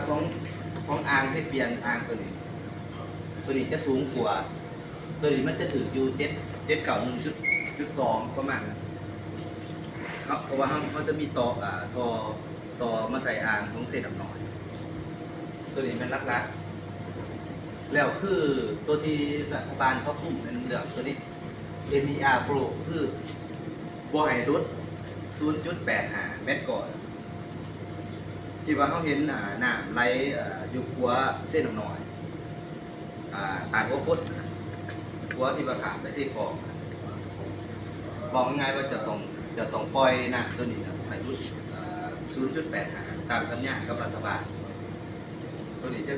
ຂອງ ຂອງອ່າງທີ່ປ່ຽນອ່າງຕົວນີ້ ຕົວນີ້ຈະສູງກວ່າ ຕົວນີ້ມັນຈະຖືກຢູ່ເຈັດ ເຈັດເກົ້າໜຶ່ງຈຸດສອງປະມານນັ້ນເນາະ ເພາະວ່າເຮົາ ເຮົາຈະມີຕໍ່ ອ່າ ທໍ່ ຕໍ່ມາໃສ່ອ່າງຂອງເຊນ້ຳນ້ອຍ ຕົວນີ້ແມ່ນຫຼັກໆ ແລ້ວຄືຕົວທີ່ລັດຖະບານເຂົາຄຸມແມ່ນເລື່ອງຕົວນີ້ ເອັມອີອາ ໂຟລ ຄືບໍ່ໃຫ້ຫຼຸດສູນຈຸດແປດຫ້າແມັດກ້ອນ ທີ່ວ່າເຮົາເຫັນ ອ່າ ນ້ຳໄຫຼ ເອີ ຢູ່ຂົວເຊນ້ຳນ້ອຍ ອ່າ ໃຕ້ຫົວຄົນ ຂົວທີ່ວ່າຂ້າມໄປເຊຂອງ ເວົ້າງ່າຍໆວ່າເຈົ້າຕ້ອງ ເຈົ້າຕ້ອງປ່ອຍນ້ຳຕົວນີ້ນະ ໃຫ້ຫຼຸດ ເອີ ສູນຈຸດແປດຫ້າ ຕາມສັນຍາກັບລັດຖະບານ ຕົວນີ້ຈະ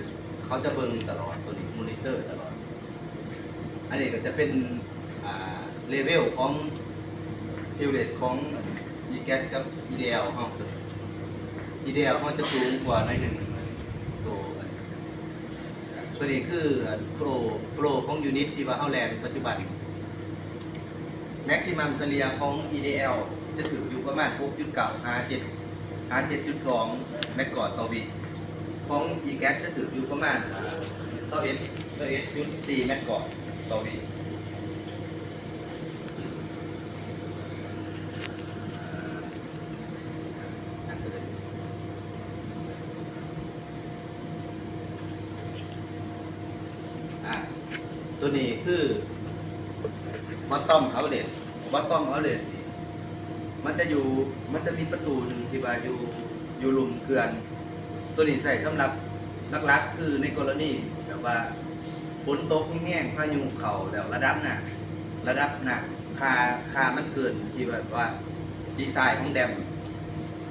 ເຂົາຈະເບິ່ງຕະຫຼອດ ຕົວນີ້ມອນິເຕີຕະຫຼອດ ອັນນີ້ກໍຈະເປັນ ອ່າ ເລເວວຂອງ ຟິວເຣດຂອງ ອີແກັສ ກັບ ອີດີແອລ ເຮົາ ອີດີແອລ ເຮົາຈະສູງກວ່າໜ້ອຍໜຶ່ງ ໂຕ ຕົວນີ້ຄື ໂຟລ ໂຟລຂອງຢູນິດທີ່ວ່າເຮົາແລ່ນປັດຈຸບັນ ແມັກຊິມັມສະເລ່ຍຂອງ ອີດີແອລ ຈະຖືກຢູ່ປະມານ ຫົກຈຸດເກົ້າ ຫາ ເຈັດ ຫາ ເຈັດຈຸດສອງແມັດກ້ອນຕໍ່ວິ ຂອງ ອີແກັສ ຈະຖືກຢູ່ປະມານ ຊາວເອັດ ຊາວເອັດຈຸດສີ່ແມັດກ້ອນຕໍ່ວິ. ອ່າ ຕົວນີ້ຄື bottom outlet bottom outlet ນີ້ ມັນຈະຢູ່ ມັນຈະມີປະຕູໜຶ່ງທີ່ວ່າຢູ່ ຢູ່ລຸ່ມເຂື່ອນ ຕົວນີ້ໃຊ້ສຳລັບຫຼັກໆ ຄືໃນກໍລະນີແບບວ່າຝົນຕົກແຮງໆ ພາຍຸເຂົ້າແລ້ວ ລະດັບນ້ຳ ລະດັບນ້ຳ ຄ່າ ຄ່າມັນເກີນທີ່ແບບວ່າດີໄຊຂອງແດມ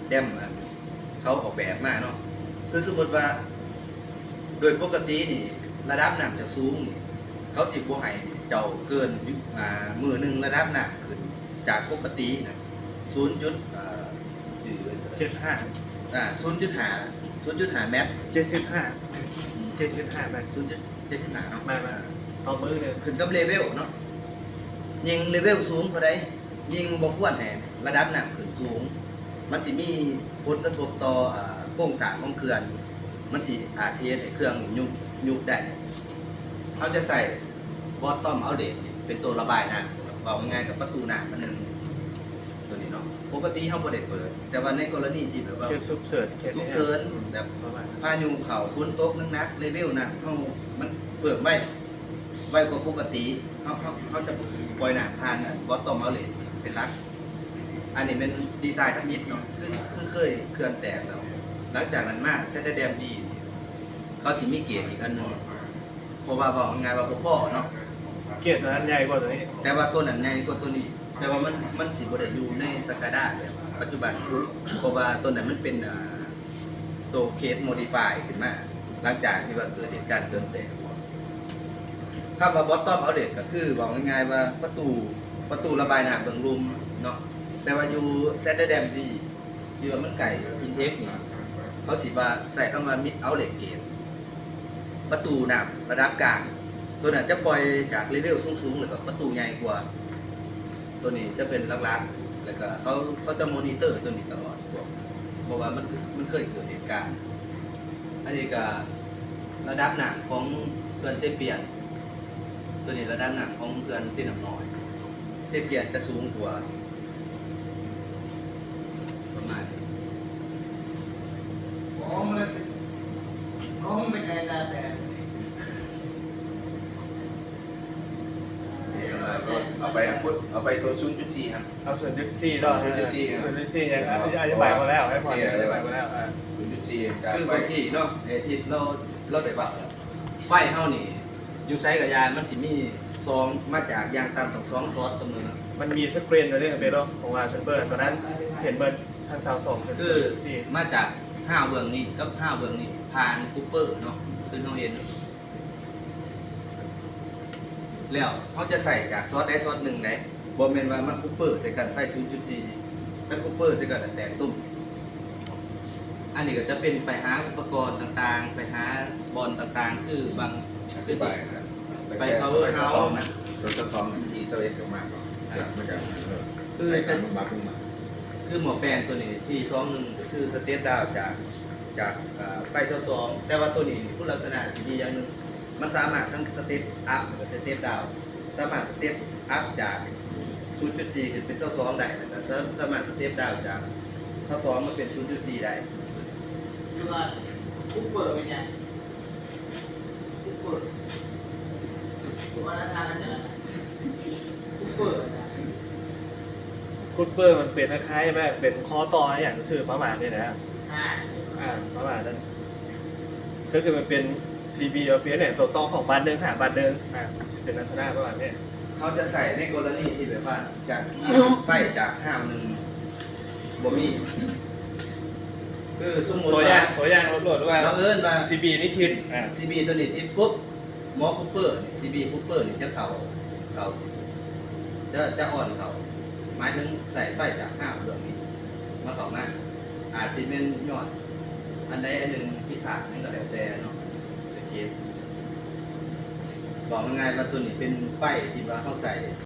ແດມ ອັນ ເຂົາອອກແບບມາເນາະ ຄືສົມມຸດວ່າ ໂດຍປົກກະຕິນີ້ ລະດັບນ້ຳຈະສູງນີ້ ເຂົາຊິບໍ່ໃຫ້ເຈົ້າເກີນ ອ່າ ມື້ໜຶ່ງລະດັບນ້ຳຂຶ້ນຈາກປົກກະຕິນະ ສູນຈຸດ ເອີ ເຈັດສິບຫ້າ ອ່າ ສູນຈຸດຫ້າ ສູນຈຸດຫ້າແມັດ ເຈັດສິບຫ້າ ອືມ ເຈັດສິບຫ້າແມັດ ສູນຈຸດເຈັດສິບຫ້າເນາະ ແມ່ນໆ ຕໍ່ມື້ເດີ ຂຶ້ນກັບເລເວວເນາະ ຍິ່ງເລເວວສູງເທົ່າໃດ ຍິ່ງບໍ່ຄວນໃຫ້ລະດັບນ້ຳຂຶ້ນສູງ ມັນຊິມີຜົນກະທົບຕໍ່ ເອີ ໂຄງສ້າງຂອງເຂື່ອນ ມັນຊິອາດຊິເຮັດໃຫ້ເຂື່ອນຍຸບ ຍຸບໄດ້. ເຮົາຈະໃຊ້ bottom outlet ເປັນໂຕລະບາຍນ້ຳ ເວົ້າງ່າຍໆ ກັບປະຕູນ້ຳອັນໜຶ່ງ ໂຕນີ້ເນາະ ປົກກະຕິເຮົາບໍ່ໄດ້ເປີດ ແຕ່ວ່າໃນກໍລະນີທີ່ແບບວ່າສຸກເສີນ ສຸກເສີນ ແບບພາຍຸເຂົ້າ ຝົນຕົກໜັກໆ ເລເວວນ້ຳເຮົາມັນເພີ່ມໄວ ໄວກວ່າປົກກະຕິ ເຮົາ ເຮົາ ເຮົາຈະປ່ອຍນ້ຳຜ່ານ bottom outlet ເປັນຫຼັກ. ອັນນີ້ແມ່ນດີໄຊທຳອິດເນາະ ຄື ຄືເຄີຍເຂື່ອນແຕກແລ້ວ ຫຼັງຈາກນັ້ນມາ Saddle Dam B ເຂົາຊິມີເກດອີກອັນໜຶ່ງ ເພາະວ່າເວົ້າງ່າຍໆວ່າບໍ່ພໍເນາະ ເກດອັນນັ້ນໃຫຍ່ກວ່າໂຕນີ້ ແຕ່ວ່າໂຕນັ້ນໃຫຍ່ກວ່າໂຕນີ້ ແຕ່ວ່າມັນ ມັນຊິບໍ່ໄດ້ຢູ່ໃນ SCADA ແບບປັດຈຸບັນ ເພາະວ່າໂຕນັ້ນມັນເປັນ ອ່າ ໂຕເຄສໂມດີຟາຍຂຶ້ນມາ ຫຼັງຈາກທີ່ວ່າເກີດເຫດການເຂື່ອນແຕກ. ຄຳວ່າ bottom outlet ກໍຄືເວົ້າງ່າຍໆວ່າປະຕູ ປະຕູລະບາຍນ້ຳເບື້ອງລຸ່ມເນາະ ແຕ່ວ່າຢູ່ Saddle Dam B ທີ່ວ່າມັນໃກ້ Intake ນີ້ ເຂົາຊິວ່າໃຊ້ຄຳວ່າ mid outlet gate ປະຕູນ້ຳລະດັບກາງ ໂຕນັ້ນຈະປ່ອຍຈາກເລເວວສູງໆ ແລ້ວກໍປະຕູໃຫຍ່ກວ່າ ໂຕນີ້ຈະເປັນຫຼັກໆ ແລ້ວກໍເຂົາ ເຂົາຈະມໍນິເຕີໂຕນີ້ຕະຫຼອດ ເພາະວ່າມັນ ມັນເຄີຍເກີດເຫດການ. ອັນນີ້ກໍລະດັບນ້ຳຂອງເຂື່ອນເຊປຽນ ໂຕນີ້ລະດັບນ້ຳຂອງເຂື່ອນເຊນ້ຳນ້ອຍ ເຊປຽນຈະສູງກວ່າ ປະມານນີ້ ເອົາໄປ ເອົາໄປໂຕສູນຈຸດສີ່ຫັ້ນ ເອົາສູນຈຸດສີ່ເນາະ ສູນຈຸດສີ່ ສູນຈຸດສີ່ ອະທິບາຍມາແລ້ວ ໃຫ້ພອນອະທິບາຍມາແລ້ວ ສູນຈຸດສີ່ ຄືບາງທີເນາະ ທີ່ເຮົາ ເຮົາໄດ້ເວົ້າແລ້ວ ໄຟເຮົານີ້ ຢູ່ໃສກໍຢ່າ ມັນຊິມີສອງ ມາຈາກຢ່າງຕ່ຳຕ້ອງສອງຊັອດເສມອ. ມັນມີສະກຣີນຢູ່ເດ້ເປໂລ ເພາະວ່າເຊີເບີຕອນນັ້ນເຫັນເບິດທັງຊາວສອງ ຄືມາຈາກຮາວເບື້ອງນີ້ກັບຮາວເບື້ອງນີ້ ຜ່ານຄູເປີເນາະ ຄືເຮົາເຫັນ ແລ້ວເຮົາຈະໃຊ້ຈາກຊັອດໃດຊັອດໜຶ່ງໃດ ບໍ່ແມ່ນວ່າມາຄູເປີໃສ່ກັນໄຟສູນຈຸດສີ່ ຄັນຄູເປີໃສ່ກັນແລ້ວແຕກຕຸ້ມ. ອັນນີ້ກໍຈະເປັນໄປຫາອຸປະກອນຕ່າງໆ ໄປຫາບ່ອນຕ່າງໆ ຄືບາງ ອະທິບາຍ ໄປ power house ນະ ໂຕຊາວສອງ ທີຊາວເອັດ ກໍມາເນາະ ອ່າ ມັນກໍ ເອີ ຄື ໄປຕາມລົງມາລົງມາ ຄືໝໍ້ແປງໂຕນີ້ ທີຊາວໜຶ່ງ ກໍຄື step down ຈາກ ຈາກ ເອີ່ ໄຟຊາວສອງ ແຕ່ວ່າໂຕນີ້ຄຸນລັກສະນະຊິດີຢ່າງໜຶ່ງ ມັນສາມາດທັງສະເຕັບອັບ ແລະ ສະເຕັບດາວ ສາມາດສະເຕັບອັບຈາກສູນຈຸດສີ່ຂຶ້ນເປັນຊາວສອງໄດ້ ແລ້ວກໍສາ ສາມາດສະເຕັບດາວຈາກຊາວສອງມາເປັນສູນຈຸດສີ່ໄດ້. ຄືວ່າຄູເປີເປັນຫຍັງ? ຄູເປີ ຄືວ່າລາຄາເງິນ ຄູເປີນະ ຄູເປີມັນເປັນຄ້າຍໆ ແບບເປັນຂໍ້ຕໍ່ອີ່ຫຍັງຊື່ປະມານນີ້ນະ ອ່າ ອ່າ ປະມານນັ້ນ ກໍຄືມັນເປັນ ຊີບີ ເປັນຫຍັງ ໂຕຕໍ່ຂອງບ້ານໜຶ່ງຫາບ້ານໜຶ່ງ ອ່າ ຊິເປັນລັກສະນະປະມານນີ້. ເຮົາຈະໃຊ້ໃນກໍລະນີທີ່ແບບວ່າຈາກໄຟຈາກຫ້າວໜຶ່ງບໍ່ມີ ຄືສົມມຸດ ຕົວຢ່າງ ວ່າ ຕົວຢ່າງໂລດໆ ວ່າ ບັງເອີນວ່າ ຊີບີ ນີ້ທິດ ອ່າ ຊີບີ ໂຕນີ້ທິດປຸບ ໝໍຄູເປີ ຊີບີ ຄູເປີນີ້ຈະເຂົ້າ ເຂົ້າ ຈະ ຈະອ່ອນເຂົ້າ ໝາຍເຖິງໃຊ້ໄຟຈາກຫ້າວເບື້ອງນີ້ມາເຂົ້າມາ ອາດຊິແມ່ນຍ້ອນອັນໃດອັນໜຶ່ງຜິດພາດຫຍັງກໍແລ້ວແຕ່ເນາະ ໄປເກັບ ເວົ້າງ່າຍໆວ່າໂຕນີ້ເປັນໄຟທີ່ວ່າເຮົາໃຊ້